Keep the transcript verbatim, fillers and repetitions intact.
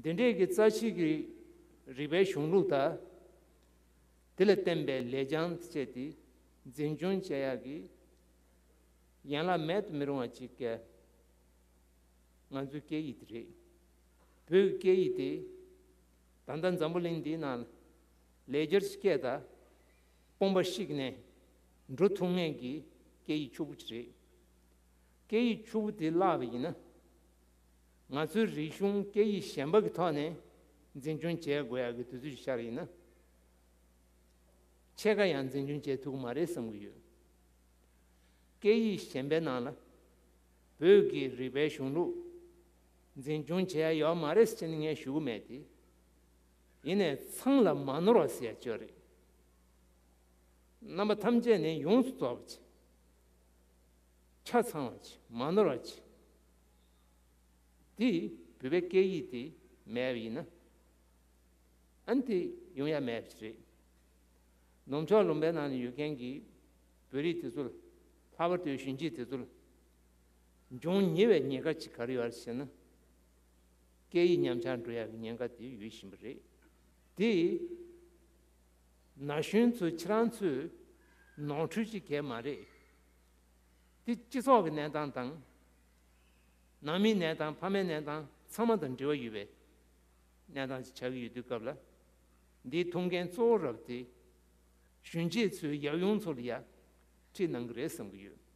འདི་འདྲའི་གི་རྩ་ཆེའི་གི་རིག་པའི་གཞུང་ལུགས་དང་། དེ་ལ་བརྟེན་པའི་ལེགས་བྱང་བཅས་དེ་འཛིན་སྐྱོང་བྱེད་ཡག་གི་ཡན་ལག་མེད་དུ་མི་རུང་བ་ཅིག་ག་ང་ཚོའི་སྐད་ཡིག་དེ་རེད། བོད་ཀྱི་སྐད་ཡིག་དེ་ད་ལྟ་འཛམ་བུ་གླིང་འདིའི་ནང་ལ་ལེགས་སྦྱར་གྱི་སྐད་དང་དཔུང་པ་གཤིག་ནས་འགྲོ་ཐུབ་མཁན་གྱི་སྐད་ཡིག་ཕྱུག་པོ་ཅིག་རེད། སྐད་ཡིག་ཕྱུག་པོ་དེ་བརླག་པ་ཡིན་ན། ང་ཚོའི་རིག་གཞུང་སྐད་ཡིག་གཞན་པ་གི་ཐོག་ནས་འཛིན་སྐྱོང་བྱེད་དགོས་ཡག་གི་དུས་ཚོད་ཤར་ཡིན་ན། ཕྱེད་ཀ་ཡང་འཛིན་སྐྱོང་བྱེད་ཐུབ་ཀྱི་མ་རེད་བསམ་གྱི་ཡོད། སྐད་ཡིག་གཞན་པའི་ནང་ལ་བོད་ཀྱི་རིག་པའི་གཞུང་ལུགས་འཛིན་སྐྱོང་བྱེད་ཡག་ཡོད་མ་རེད་ཟེར་ནས་ངས་ཞུ་གི་མེད་དེ། ཡིན་ནའི་ཚང་ལ་མ་ནོར་བ་ཟེར་ཡག་ཅིག་ཡོད་རེད། རྣམ་པ་ཐམས་ཅད་ནས་ཡོངས་སུ་རྫོགས་པ་ཅིག་ཆ་ཚང་བ་ཅིག་མ་ནོར་བ་ཅིག་དེ་བོད་པའི་སྐད་ཡིག་དེ་མེད་པ་ཡིན་ན། ཨ་ནི་དེ་ཡོང་ཡ་མེད་པ་ཞིག་རེད། ནུབ་ཕྱོགས་ལུང་པའི་ནང་ནས་ཡོད་མཁན་གྱི་བོད་རིགས་དེ་ཚོ་ལ། ལྷག་པར་དུ་གཞོན་སྐྱེས་དེ་ཚོ་ལ་འབྱུང་ཉེ་བའི་ཉེན་ཁ་ཅིག་ག་རེ་ཡོད་རེད་ཟེར་ན། སྐད་ཡིག་ཉམས་ཆག་འགྲོ་ཡ་གི་ཉེན་ཁ་དེ་ཡོད་བཞིན་པ་རེད། དེ་ན་གཞོན་ཚོས་ཁྱེད་རང་ཚོས་ནོར་འཁྲུལ་ཅིག་གས་མ་རེད། དེ་སྤྱི་ཚོགས་ཀྱི་གནས་སྟངས་དང་། ནང་མིའི་གནས་སྟངས། ཕ་མའི་གནས་སྟངས་ཚང་མ་དང་འབྲེལ་བ་ཡོད་པའི་གནས་སྟངས་ཤིག་ཆགས་ཀྱི་ཡོད་དུས་སྐབས་ལ། འདིའི་ཐུགས་འགན་གཙོ་བོ་རབ་དེ་གཞོན་སྐྱེས་ཚོའི་ཡབ་ཡུམ་ཚོ་ལ་ཡ་ཁྲིད་གནང་གི་རེད་བསམ་གྱི་ཡོད།